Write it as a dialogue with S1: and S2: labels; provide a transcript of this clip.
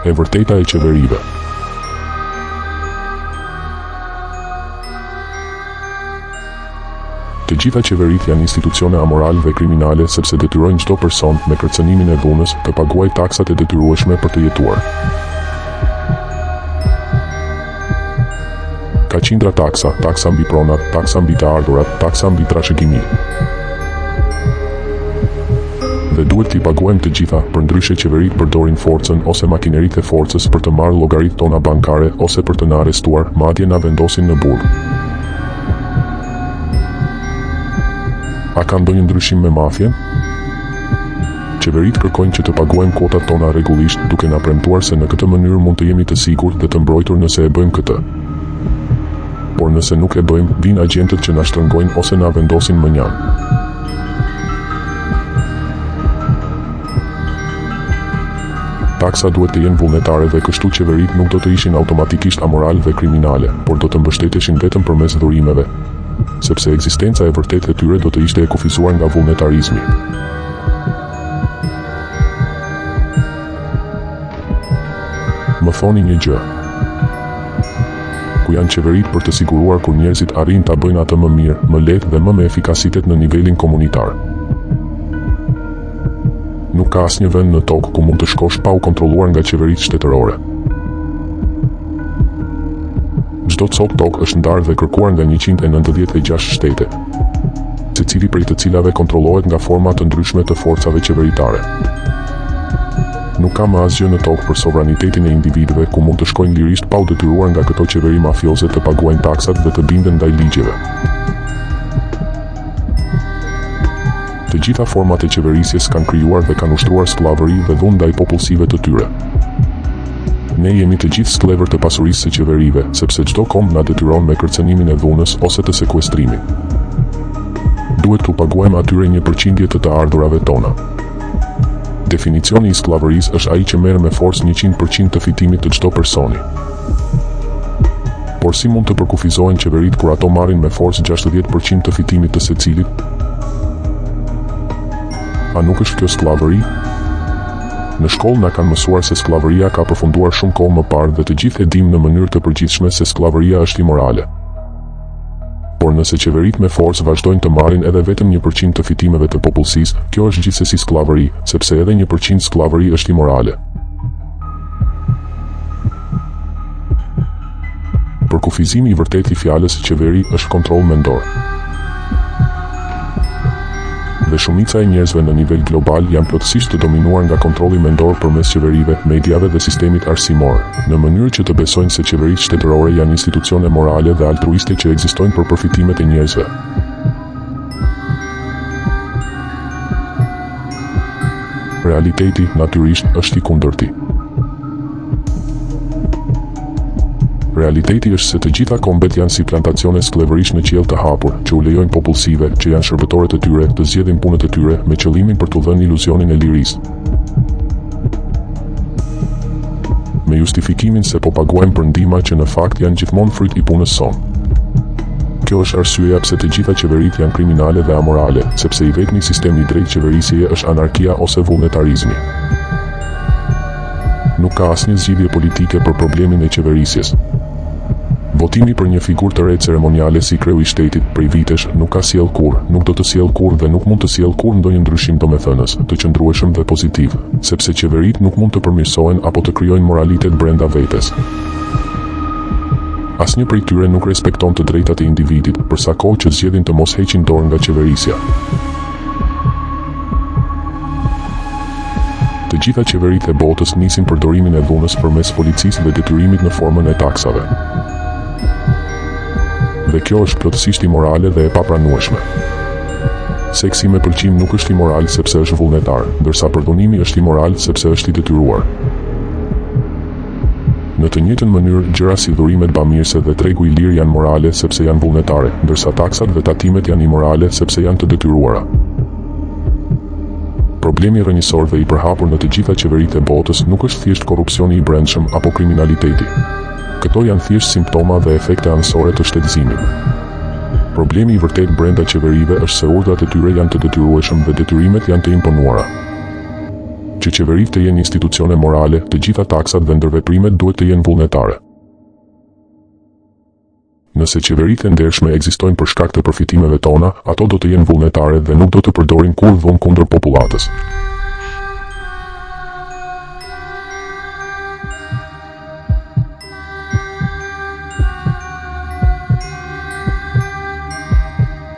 S1: E vërteta e qeverive. Të gjitha qeveritë janë institucione amoral dhe kriminale sepse detyrojnë çdo person, me kërcënimin e dhunës, të paguajë taksat e detyrueshme për të jetuar. Ka qindra taksa, taksa mbi pronat, taksa mbi të ardhurat, taksa mbi trashëgiminë. Dhe duhet t'i paguajmë të gjitha, përndryshe qeveritë përdorin forcën ose makineritë e forcës për të marrë llogaritë tona bankare ose për të na arrestuar, madje na vendosin në burg. A ka ndonjë ndryshim me mafien? Qeveritë kërkojnë që të paguajmë kuotat tona rregullisht, duke na premtuar se në këtë mënyrë mund të jemi të sigurt dhe të mbrojtur nëse e bëjmë këtë. Por nëse nuk e bëjmë, vijnë agjentët që na shtrëngojnë ose na vendosin mënjanë. Taksa duhet të jenë vullnetare dhe kështu qeveritë nuk do të ishin automatikisht amoral dhe kriminale, por do të mbështeteshin vetëm përmes dhurimeve, sepse ekzistenca e vërtetë e tyre do të ishte e kufizuar nga vullnetarizmi. Më thoni një gjë. Ku janë qeveritë për të siguruar kur njerëzit arrijnë ta bëjnë atë më mirë, më lehtë dhe më me efikasitet në nivelin komunitar? Nuk ka asnjë vend në tokë ku mund të shkosh pa u kontrolluar nga qeveritë shtetërore. Çdo copë tokë është ndarë dhe kërkuar nga 196 shtete, secili prej të cilave kontrollohet nga forma të ndryshme të forcave qeveritare. Nuk ka më asgjë në tokë për sovranitetin e individëve ku mund të shkojnë lirisht pa u detyruar nga këto qeveri mafioze të paguajnë taksat dhe të binden ndaj ligjeve. Të gjitha format e qeverisjes kanë krijuar dhe kanë ushtruar skllavëri dhe dhunë ndaj popullsive të tyre. Ne jemi të gjithë skllevër të pasurisë së qeverive, sepse çdo komb na detyron me kërcënimin e dhunës ose të sekuestrimit. Duhet t'u paguajmë atyre një përqindje të të ardhurave tona. Definicioni i skllavërisë është ai që merr me forcë 100% të fitimit të çdo personi. Por si mund të përkufizohen qeveritë kur ato marrin me forcë 60% të fitimit të secilit? A nuk është kjo skllavëri? Në shkollë na kanë mësuar se skllavëria ka përfunduar shumë kohë më parë dhe të gjithë e dimë në mënyrë të përgjithshme se skllavëria është imorale. Por nëse qeveritë me forcë vazhdojnë të marrin edhe vetëm 1% të fitimeve të popullsisë, kjo është gjithsesi skllavëri, sepse edhe 1% skllavëri është imorale. Përkufizimi i vërtetë i fjalës qeveri është kontroll mendor. Dhe shumica e njerëzve në nivel global janë plotësisht të dominuar nga kontrolli mendor përmes qeverive, mediave dhe sistemit arsimor, në mënyrë që të besojnë se qeveritë shtetërore janë institucione morale dhe altruiste që ekzistojnë për përfitimet e njerëzve. Realiteti, natyrisht, është i kundërti. Realiteti është se të gjitha kombet janë si plantacione skllevërish në qiell të hapur, që u lejojnë popullsive, që janë shërbëtorët e tyre, të zgjedhin punët e tyre, me qëllimin për t'u dhënë iluzionin e lirisë. Me justifikimin se po paguajmë për ndihma që në fakt janë gjithmonë fryt i punës sonë. Kjo është arsyeja pse të gjitha qeveritë janë kriminale dhe amorale, sepse i vetmi sistem i drejtë qeverisjeje është anarkia ose vullnetarizmi. Nuk ka asnjë zgjidhje politike për problemin e qeverisjes. Votimi për një figurë të re ceremoniale si kreu i shtetit, prej vitesh, nuk ka sjellë kurrë, nuk do të sjellë kurrë dhe nuk mund të sjellë kurrë ndonjë ndryshim domethënës, të qëndrueshëm dhe pozitiv, sepse qeveritë nuk mund të përmirësohen apo të krijojnë moralitet brenda vetes. Asnjë prej tyre nuk respekton të drejtat e individit, për sa kohë që zgjedhin të mos heqin dorë nga qeverisja. Të gjitha qeveritë e botës nisin përdorimin e dhunës përmes policisë dhe detyrimit në formën e taksave. Dhe kjo është plotësisht imorale dhe e papranueshme. Seksi me pëlqim nuk është imoral sepse është vullnetar, ndërsa përdhunimi është imoral sepse është i detyruar. Në të njëjtën mënyrë, gjëra si dhurimet bamirëse dhe tregu i lirë janë morale sepse janë vullnetare, ndërsa taksat dhe tatimet janë imorale sepse janë të detyruara. Problemi rrënjësor dhe i përhapur në të gjitha qeveritë e botës nuk është thjesht korrupsioni i brendshëm apo kriminaliteti. Këto janë thjesht simptoma dhe efekte anësore të shtetëzimit. Problemi i vërtetë brenda qeverive është se urdhrat e tyre janë të detyrueshëm dhe detyrimet janë të imponuara. që qeveritë të jenë institucione morale, të gjitha taksat dhe ndërveprimet duhet të jenë vullnetare. Nëse qeveritë e ndershme ekzistojnë për shkak të përfitimeve tona, ato do të jenë vullnetare dhe nuk do të përdorin kurrë dhunë kundër popullatës.